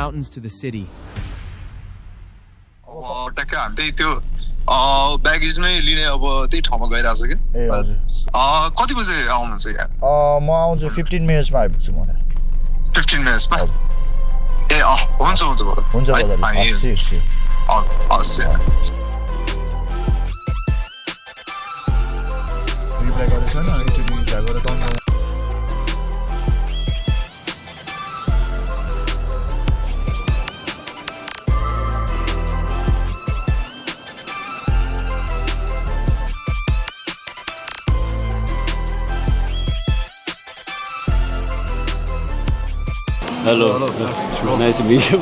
mountains to the city. टक्कै हामी त्यही त्यो ब्यागेजमै लिने अब त्यही ठाउँमा गइरहेछ कि ए हजुर कति बजे आउनुहुन्छ यहाँ म आउँछु 15 मिनेट्समा आइपुग्छु म 15 मिनेट्समा ए हुन्छ हुन्छ हुन्छ हस् रिप्लाई गरेको छैन एकचोटि त्यहाँ गएर turn Hello. Nice to meet you.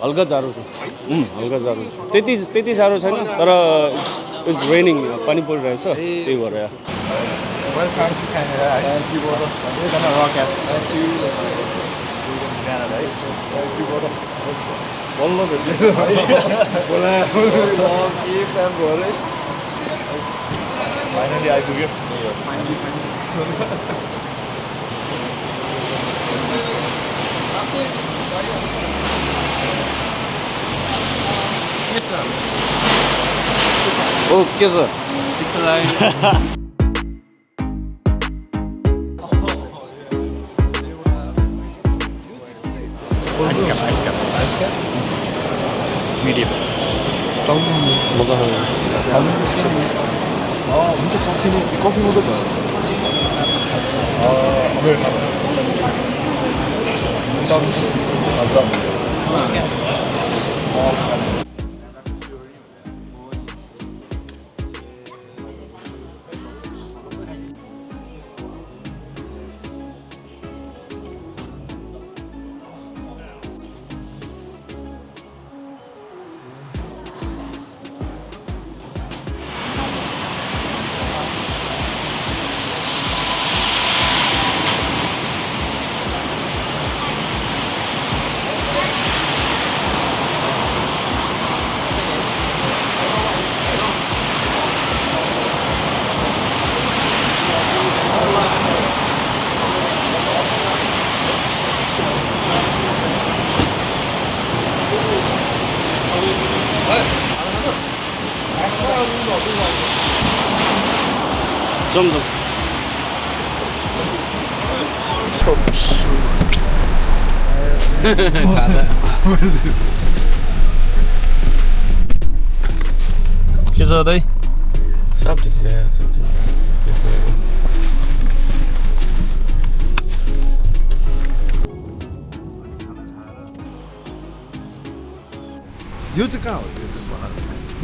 हल्का जाडो छ हल्का जाडो छ त्यति साह्रो छैन तर इट्स रेनिङ पानी परिरहेछ त्यही भएर Welcome to Canada. Thank you, brother. We're gonna rock out. Thank you. Canada. Thank you, brother. Wallah bheti. Bola. Keep them going. Finally, I forget. Finally. Okay, sir. Ice cap. Medium. 뭐가 하는 문제 커피 모드 봐. 아메리카노. 감사합니다. 좀 더. के छ दाइ सब ठिक छ सब ठिक यो चाहिँ कहाँ हो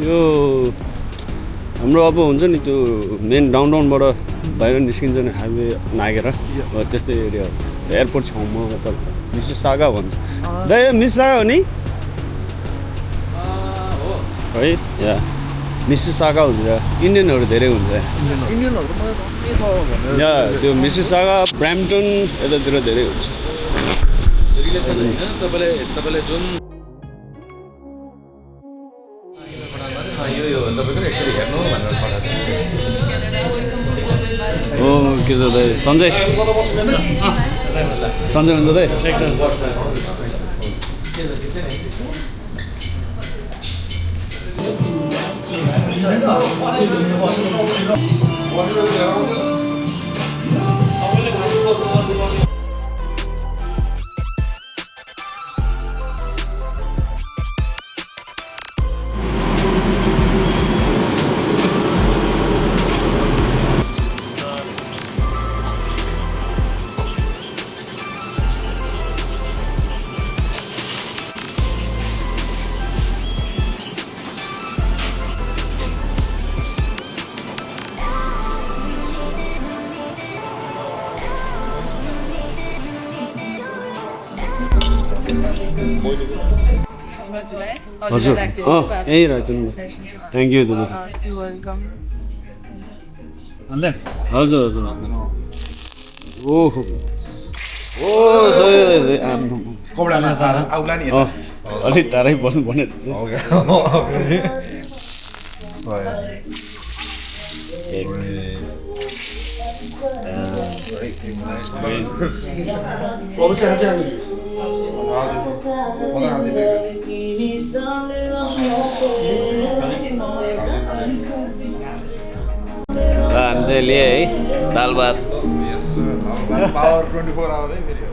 यो हाम्रो अब हुन्छ नि त्यो मेन डाउनटाउनबाट बाहिर निस्किन्छ नि हाइवे नागेर त्यस्तै एरिया हो एयरपोर्ट छेउमा त मिसिसागा भन्छ दाइ मिसिसागा हो नि है या मिसिसागा हुन्छ इन्डियनहरू धेरै हुन्छ या त्यो मिसिसागा ब्राम्पटन यतातिर धेरै हुन्छ तपाईँले जुन ओ के छ दाइ सन्जय हुन्छ दाइ हजुर यहीँ राख्नु थ्याङ्क यू दादा हजुर ओहो अलिक टाढै बस्नु भनेर It's crazy. I'm Jelly, dal bhat. Yes, sir. Power 24 hour video.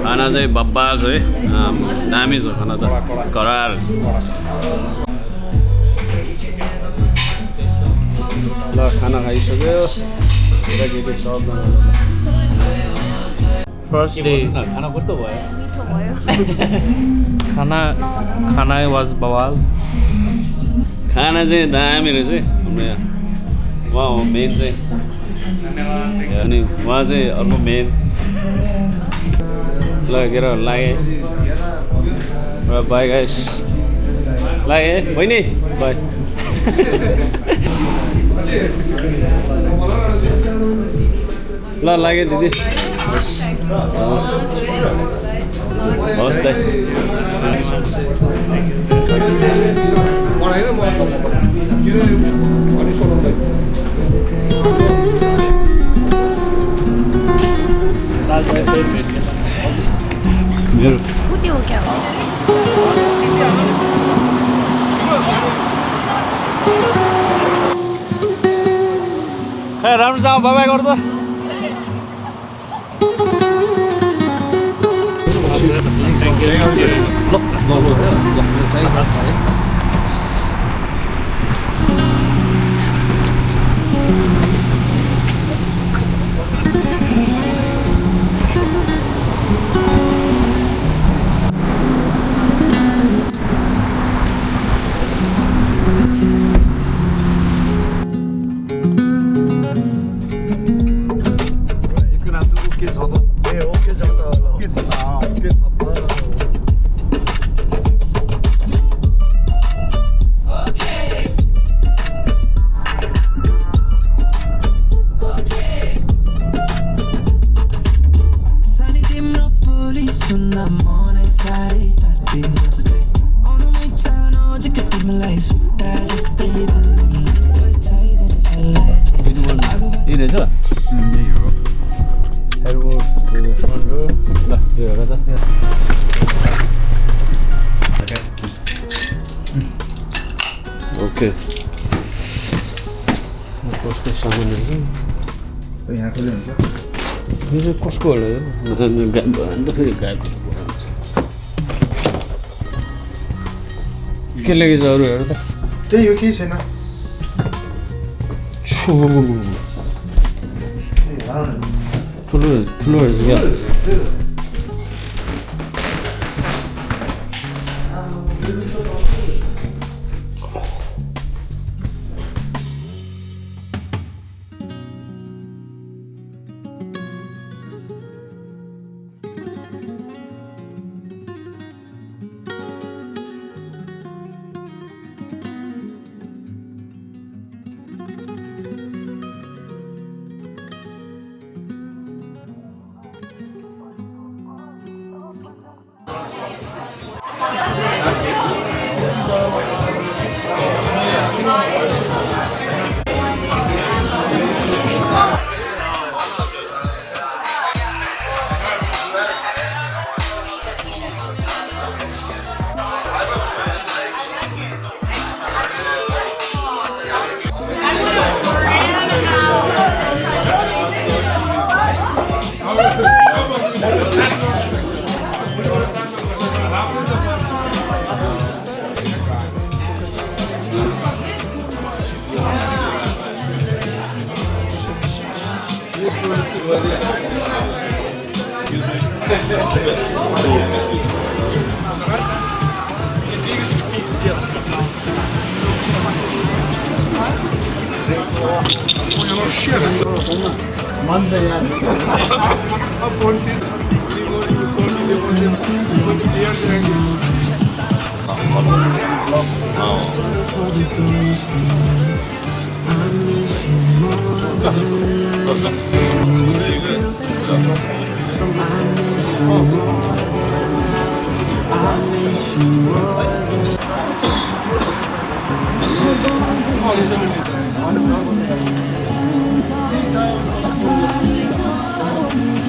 खाना चाहिँ बब्बाल छ है दामी छ खाना त करार ल खाना खाइसक्यो केटाकेटी सबजना फर्स्ट डे खाना कस्तो भयो मिठो भयो खाना वाज बवाल खाना चाहिँ दामी रहेछ है हाम्रो यहाँ उहाँ हो मेन चाहिँ अनि उहाँ चाहिँ अर्को मेन लगेर लागे बाई गाइस लागे बहिनी बाई ल लागे दिदी हस् त मलाई मलाई किन अनि सोल्दै मेरो कुती हो क्या हो खै राम्रोसँग बाबाई गर् त यही रहेछ यही हो एयरपोर्ट फ्रन्ट हो ल यो हेर त ओके कसको सामानहरू छ यहाँ कहिले हुन्छ यो चाहिँ कसको होला यो गायब भयो भने त फेरि गायब के लेखेछ अरू हेर त त्यही हो केही छैन ठुलो ठुलो क्या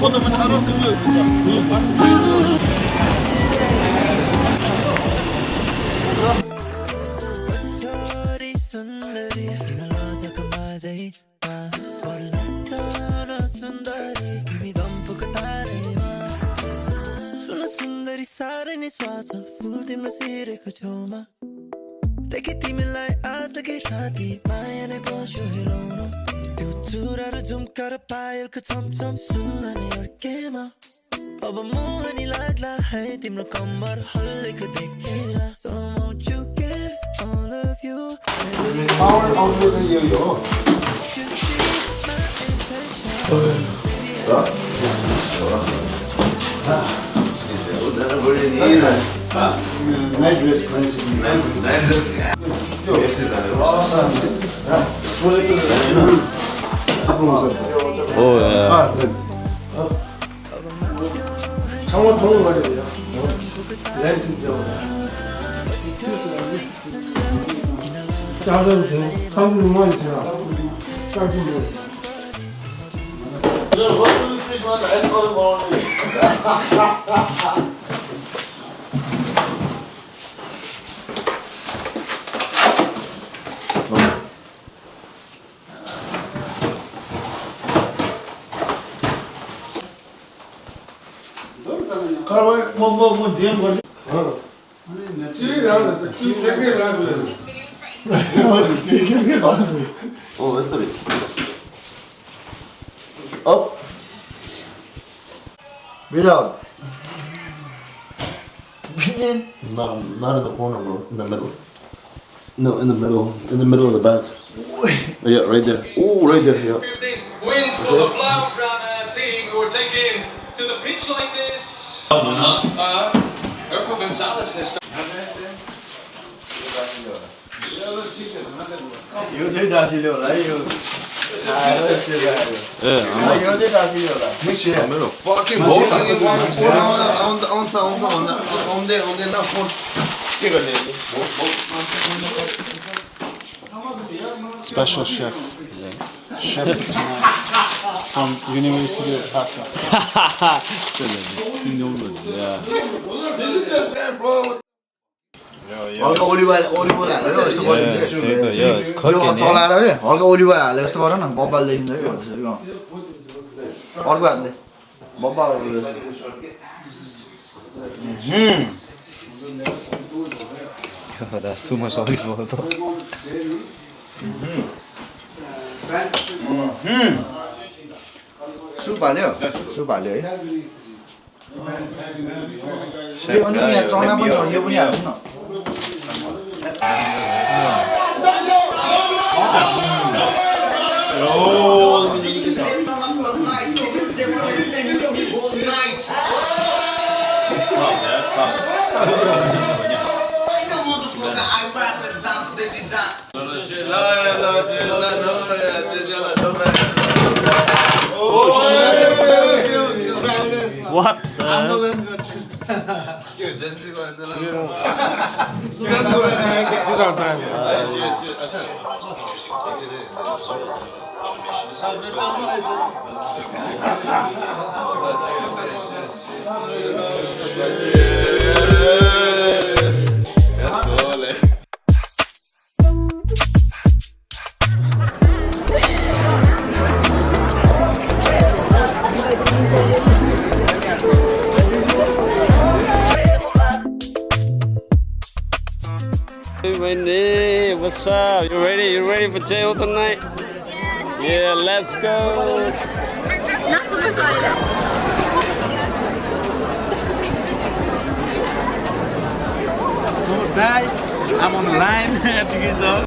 छोरी सुन्दरी किन लजाको माझैमा पर्न छन सुन्दरी तिमी दम्पुको तारैमा सुन सुन्दरी साह्रै नै स्वास फुल तिम्रो सिरेको छेउमा देखे तिमीलाई आजकै राति माया नै बस्यो हेलाउन त्यो चुरा र झुम्का र पायलको छमछम सुन्न नै अड्केमा अब मोहनी लाग्ला है तिम्रो कम्मर हल्लेको देखेर So won't you give all of you आउँदै चाहिँ यो हो You see my intention night dress Oh yeah. 정원 좋은 거예요. 짜증 한국만 있잖아. 짜증. 뭐 DM 걸리? Oh, that's the bit. Up. Breathe out. Breathe in. Not in the corner, bro. In the middle. No, in the middle. In the middle of the back. Yeah, right there. Oh, right there. Yeah. 15 wins for the Blaugrana team who are taking to the pitch like this. Urkel Gonzalez this time. यो चाहिँ डासी ल्याउला है यो यो चाहिँ डासी ल्याउला Mix it. Fucking both. Special chef. Chef from University of Pasa. हल्का olive हालेर यस्तो गर्नु Yeah, it's cooking. यो चलाएर के हल्का ओलिभ हालेर यस्तो गर न बब्बाल देखिन्छ कि त्यसरी अर्को हातले बब्बा That's too much olive oil. Soup हाल्यो है यो अनि यहाँ चना पनि छ यो पनि हाल्नु न What? Hey, Wendy, what's up? You ready? You ready for jail tonight? Yeah, let's go. Not so much either. Bye. I'm on the line. Have to get some.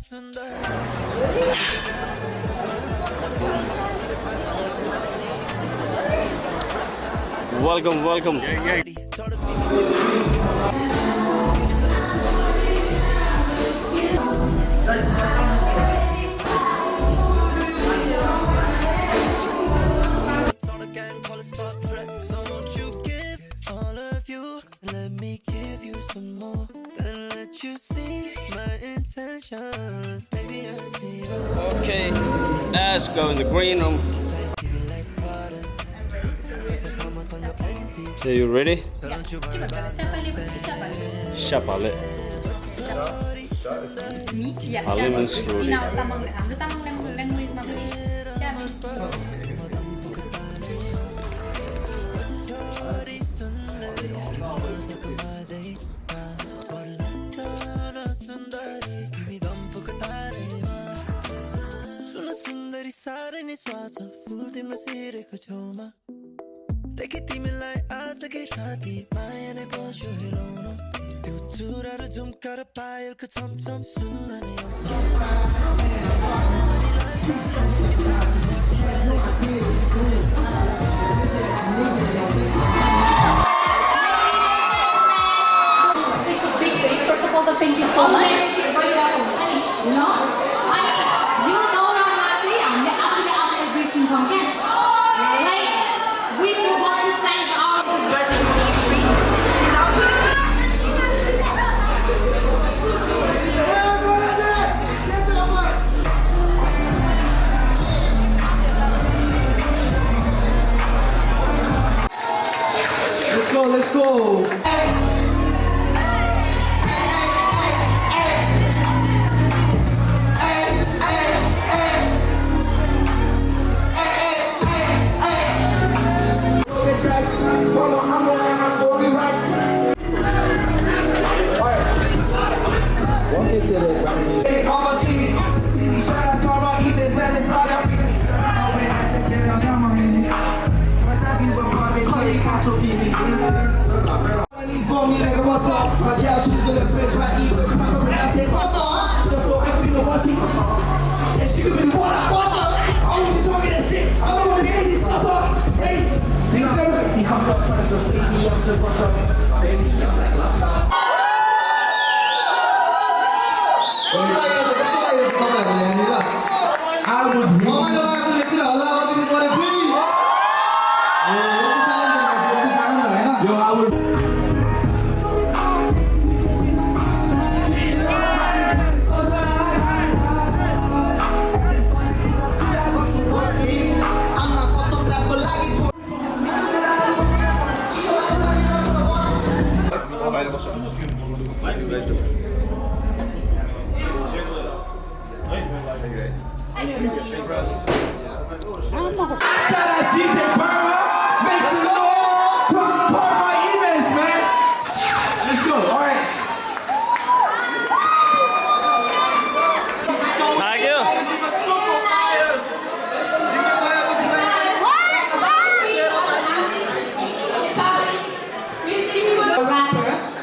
Welcome, welcome. Let me give you some more, then let you see my intentions. Baby, I see you. Okay, let's go in the green room. Take you like Prada. So you ready? के भन्नु स्यापाले भन्नु Shapale. Me या हाले means रोटी. हाम्रो तामाङ ल्याङ्ग्वेजमा पनि स्याप सुन सुन्दरी साह्रै नै स्वाछ फुल तिम्रो सिरेको छेउमा देखे तिमीलाई आजकै राति माया नै बस्यो हेलाउन त्यो चुरा र झुम्का र पायलको छमछम सुन्दा नै It's a big thing. First of all, thank you so much. You know? You know honestly, हामीले आफूले बिर्सिन्छौँ क्या Like, we forgot to thank our Brazilian Steve Street. Is out Let's go. Walk into this.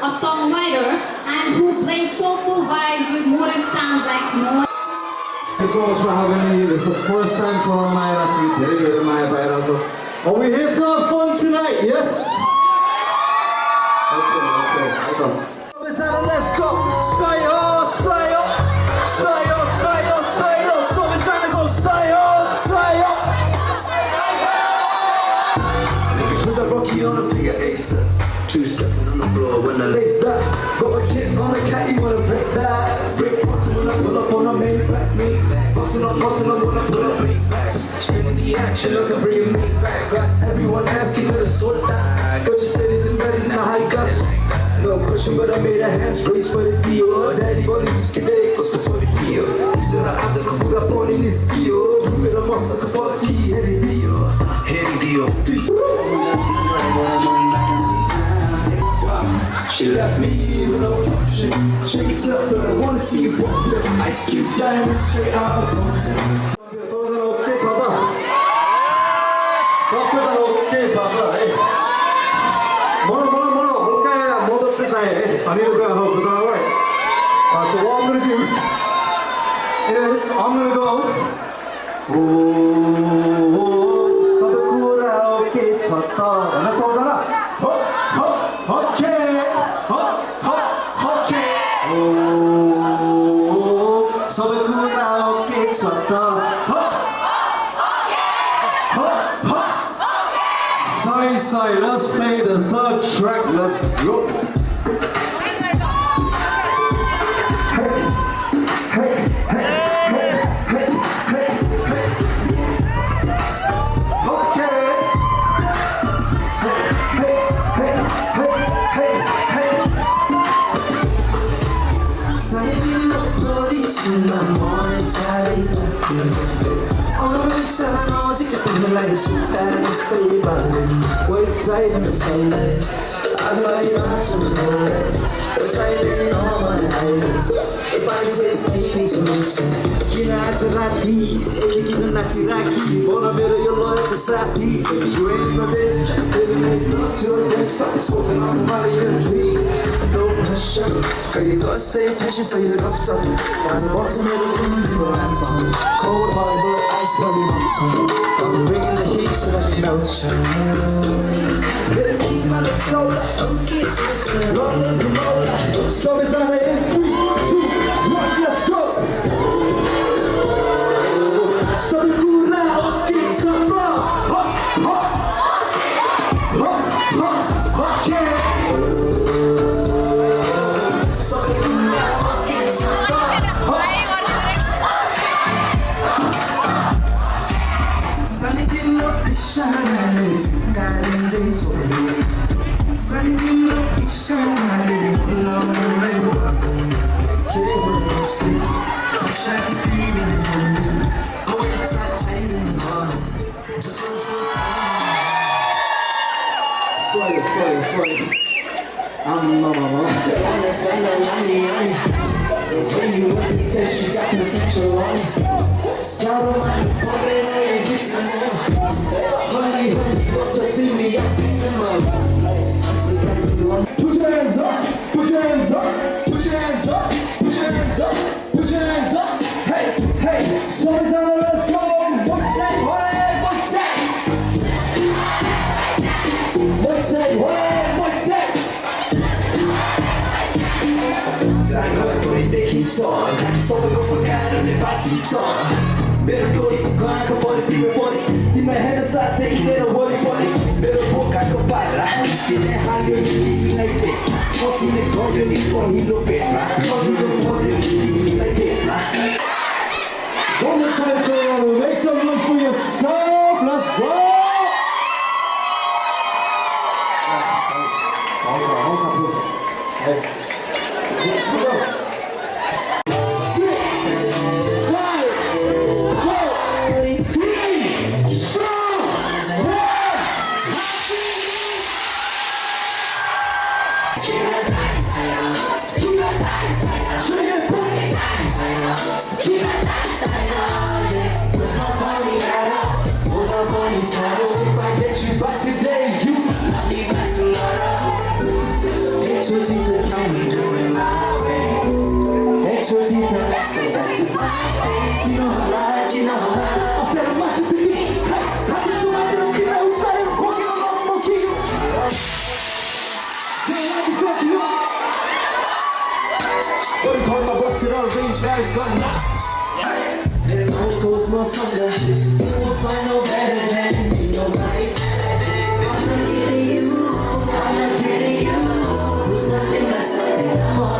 a songwriter and who plays soulful vibes with modern sounds like no. Thank you so much for having me. This is the first time to our mind actually dedicated my virus. Are we here to have fun tonight? Yes? Okay. Let's go. Slayo. So it's time to go slayo. Put the rocky on the figure eight. Two stepping on the floor when I lace that. Got a kid on the cat, you wanna break that. Break bustin' when I pull up on a main back. Bustin' up when I pull up main back. Spinning the action like a bring me back. Everyone asking me to sort that. Got you steady to baddies in the high cut. No question, but I made a hands raise for the deal. Daddy body just get it, cause for the deal. You did a answer, come put up on in this skill. You made a muscle, for the key, heavy deal. She left me with no options. Shake yourself, but I wanna see you walk. Ice Cube diamonds straight out of Compton. So what I'm gonna do is I'm gonna go. Sabakura okay chata. That's all that. Okay. Sabakura okay chata. Side, let's play the third track. Let's go. 어느잖아 어지럽은 날이 쏟아졌을 밤은 월차이는 설레 아그라이 나서는 놀래 월차이는 너만 알래 빨리새 baby 소리새 기나치라기 애기는 나치라기 원하면 연락해 그 사기 You ain't my bitch Baby make love to the next time spoken on my dream No pressure Girl you gotta stay patient for you 걱정 나는 버튼으로 웃는 걸 한번 Cold Bible ice bloody mountain I'm bringing the heat so that you melt Better keep my lips solar 너는 그 몰라 Stories on it in 3, 2, 1 Let's go Story cool out It's a rock Hot, hot Hot, hot, hot, yeah Story cool out It's a rock Sunny dim 높이 샤라는 색깔은 제일 소리 Sunny dim 높이 샤라는 올라오는 내게 올라오시 마샤기 비비는 건 어디 차차이는 건 Sorry I'm mama So when you want me say she got potential on Got on my body and kiss my nose Honey, what's up in me? I feel the love Put your hands up, put your hands up Put your hands up, put your hands up Put your hands up Hey, hey, stories on the let's go One take, one take One take, one take Dai poi dei kinton Sopra con fogare le patton Better tori, con anche body, dimmi body Dimmi head aside, they can't worry body Better book, I can buy it Skin and hang you, leave me like that Force me, go, you need for hilo better No, you don't want to leave me like that One more time, so make some noise for yourself, let's go! Hey. 6, 5, 4, 3, 2, 1 If I get you back today, you love me back tomorrow. Extra deep, count me doing my way. Extra deep, let's go back to my days. You know I like, you know I like. I feel much to be. I just want to get outside and walk on the key. Can't let me fuck you up. What do you call my bus it on range, Barry's gone now. Let my goes more thunder. You won't find no better than me. Nobody's better than me. I'm not kidding you. I'm not kidding you. There's nothing less than more.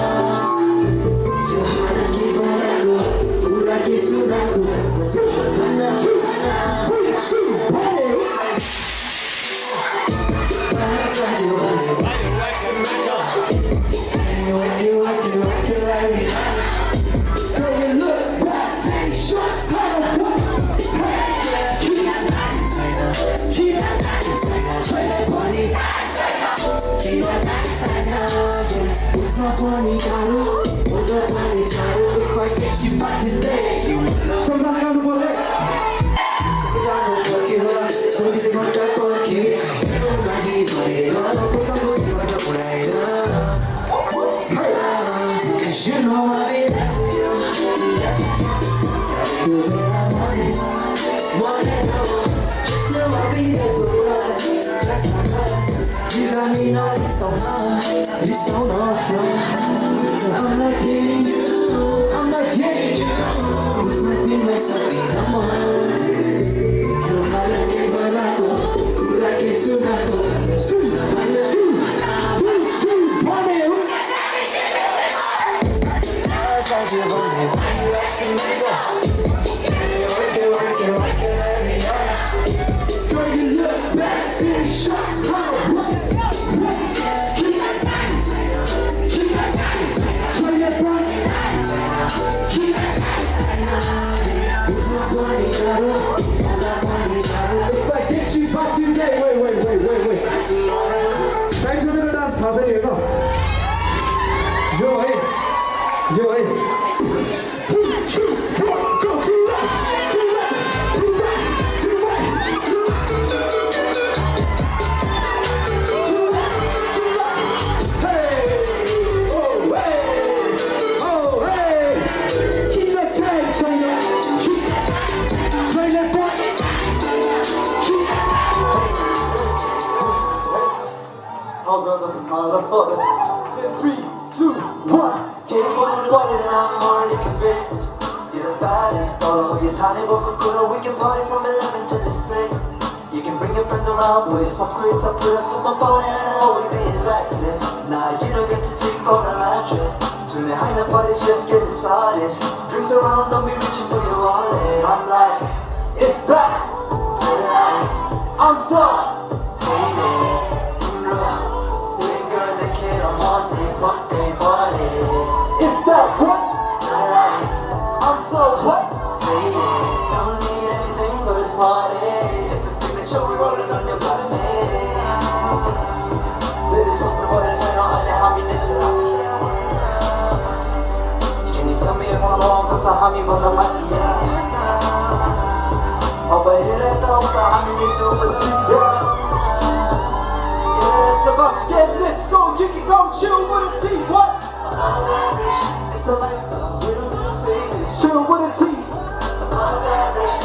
Your heart I keep on that good. Good I kiss you that good. Girl, you look back, take shots, time to put. Keep that money. Keep that It's not funny, Garu. Hold up, money, Saru. If I get you back today, you will. Sometimes I have to put it. I don't work you up. So it's not that funky. You don't like it, but it up. Put some good for the play up. Cause you know I be there for you. You know I'm on it. One and all. Just know I'll be there for us. You got me, no, it's so hard. It's so hard, no. I'm not kidding you. I'm not kidding you. There's nothing less of the amor. You gotta give a laco. Good, I guess you not go. Girl, you look back, finish shots, come on. Keep that wait. Back to the dance, how's it go? Yo, hey. 3, 2, 1, go to right. Let's start this. 3, 2, 1. Keep on running, I'm already convinced. You're the baddest, though. You're tiny, but cool. We can party from 11 till it's 6. You can bring your friends around, boy. Some quits, I put us on my phone and always be as active. Nah, you don't get to sleep on the mattress. Soon behind the party's just getting started. Drinks around, don't be reaching for your wallet. I'm like, it's that life. I'm so faded. What they wanted. It's that what? Life. I'm so what? Faded. Don't need anything but a party. It's the signature we rolling on your body. Ladies, so smart, but it's not how me next to life. Can you tell me if I'm wrong? Cause I have me but I'm like, yeah. Oh, but here I thought I have me next to the sleep. It's about to get lit, so you can come chill with a team. What? Above average, it's a lifestyle. We don't do phases. Chill with a team. Above average,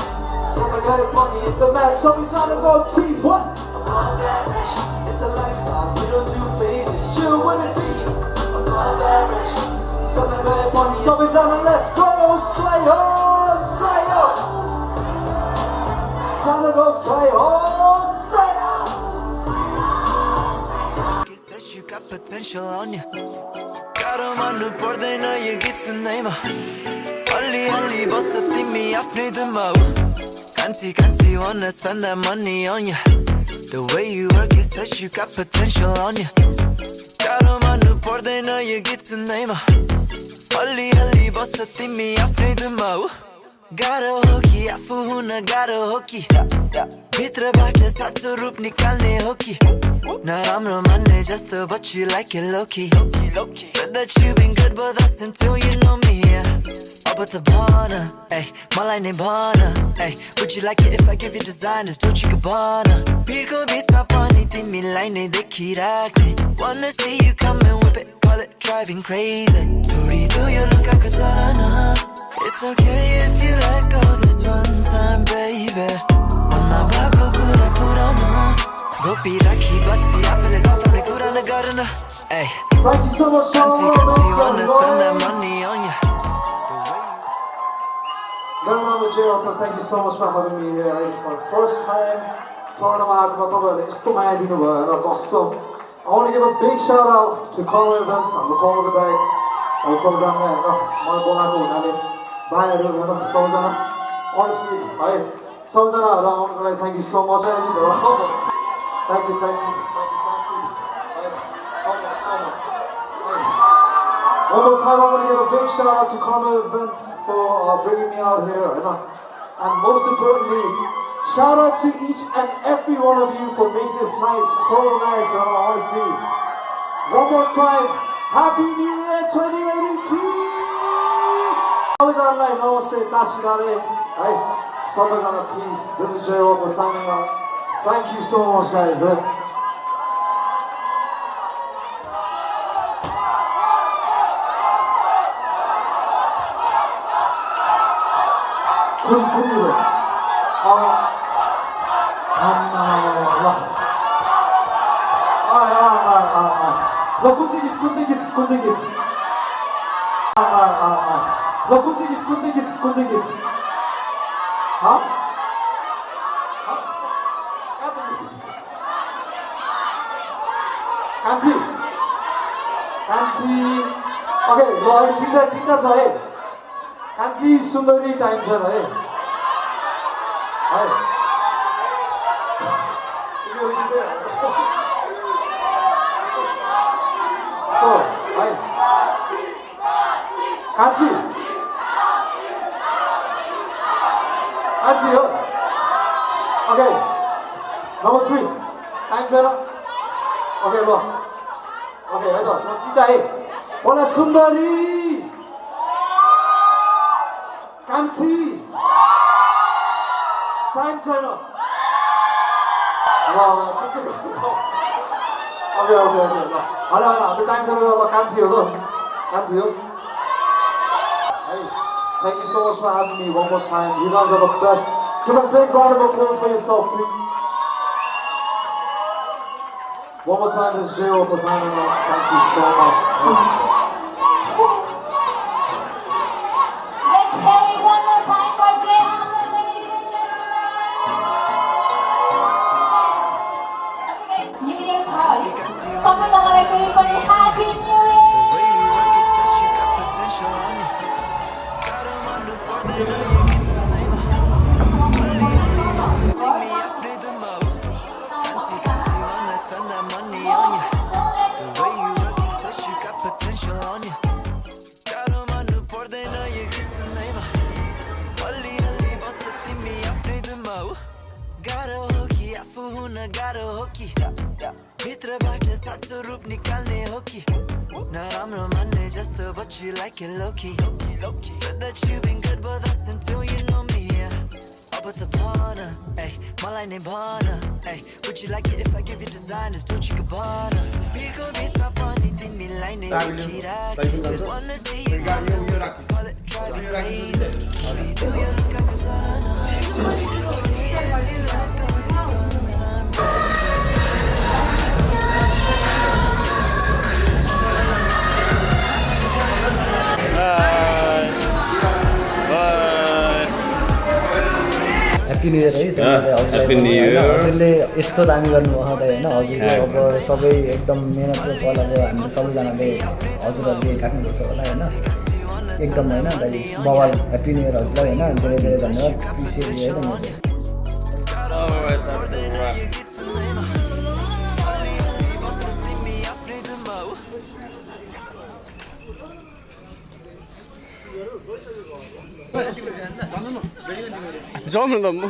Talk like a bunny, it's a man, so we trying to go team. What? above average, it's a lifestyle. We don't do phases. Chill with a team. Above average, Talk like a bunny, so we trying to let's go. Slayo. Time to go slayo. says you got potential on you. 가로만 눈 पर्दैन यो गीत सुन्दैमा अलि बस्छ तिमी आफ्नै धुनमा Can't wanna spend that money on you. The way you work it says you got potential on you. 가로만 눈 पर्दैन यो गीत सुन्दैमा अलि बस्छ तिमी आफ्नै धुनमा गाह्रो हो कि आफू हुन गाह्रो हो कि भित्रबाट साँचो रूप निकाल्ने हो कि नराम्रो मान्ने जस्तो but you like it low-key. Said that you been good but that's until you know me, yeah. अब त भन, ay, मलाई नै भन, ay, would you like it if I give you designers, Dolce Gabbana? भिडको बिचमा पनि तिमीलाई नै देखिराख्ने Wanna see you come and whip it, call it driving crazy छोडिदो यो लुकाको चलन It's okay if you let go this one time, baby मनमा भएको कुरा पुरानो गोपी राखी बसी आफूले सताउने कुरा नगर्न Ay, Thank you so much, can't wanna spend that money on you Bernardo J. Thank you so much for having me here. It's my first time टर्नमा आएकोमा तपाईँहरूले यस्तो माया दिनुभयो र कसम I want to give a big shout out to Conway Events, हाम्रो कमलको दाइ सबैजनालाई होइन मलाई बोलाएको हुनाले भाइहरू होइन सबैजना honestly है सबैजनाहरू आउनुको लागि thank you so much. Thank you. One more time, I want to give a big shout out to Conway Events for bringing me out here, and most importantly, shout out to each and every one of you for making this night so nice. And I want to see one more time, Happy New Year 2083! Always online, namaste, tashidare. Hey, Sabazana, please. This is J.O. for signing out. Thank you so much, guys. 꾼찍이. 간치. Okay, 너 tinda छ है. 간치 सुन्दरी time छ है. So, hi. 같이 हो. Okay. ल Number 3. Time छैन okay ल okay है त चिटा है बोला सुन्दरी कान्छी टाइम छैन ल पछि ओके ल हला हाम्रो टाइम छैन ल कान्छी हो त कान्छी हो Hey, thank you so much for having me one more time. You guys are the best. Give a big round of applause for yourself, please. One more time, this is J.O. for signing off. Thank you so much. Let's hear it one more time for J.O., ladies and gentlemen. New Year's card. सबैजनालाई फेरि पनि Happy New Year! भित्रबाट साँचो रूप निकाल्ने हो कि नराम्रो मान्ने जस्तो but you like it low-key Said that you've been good but that's until you know me अब त भन मलाई नै भन Would you like it if I give you designers Dolce Gabbana भिडको बिचमा पनि तिमीलाई नै रोकिराखे Wanna see you call it driving crazy Do you look like a son Happy New Year है Happy New Year. हजुरले यस्तो दामी गर्नुभयो त हैन हजुरको अब सबै एकदम मेहनतको फल अब हामी सबैजनाले हजुरहरूले काट्नुपर्छ होला हैन एकदम हैन भाइ बवाल Happy New Year हजुरलाई हैन धेरै धेरै धन्यवाद अप्रिसिएट गरेँ मैले जाउँ न त म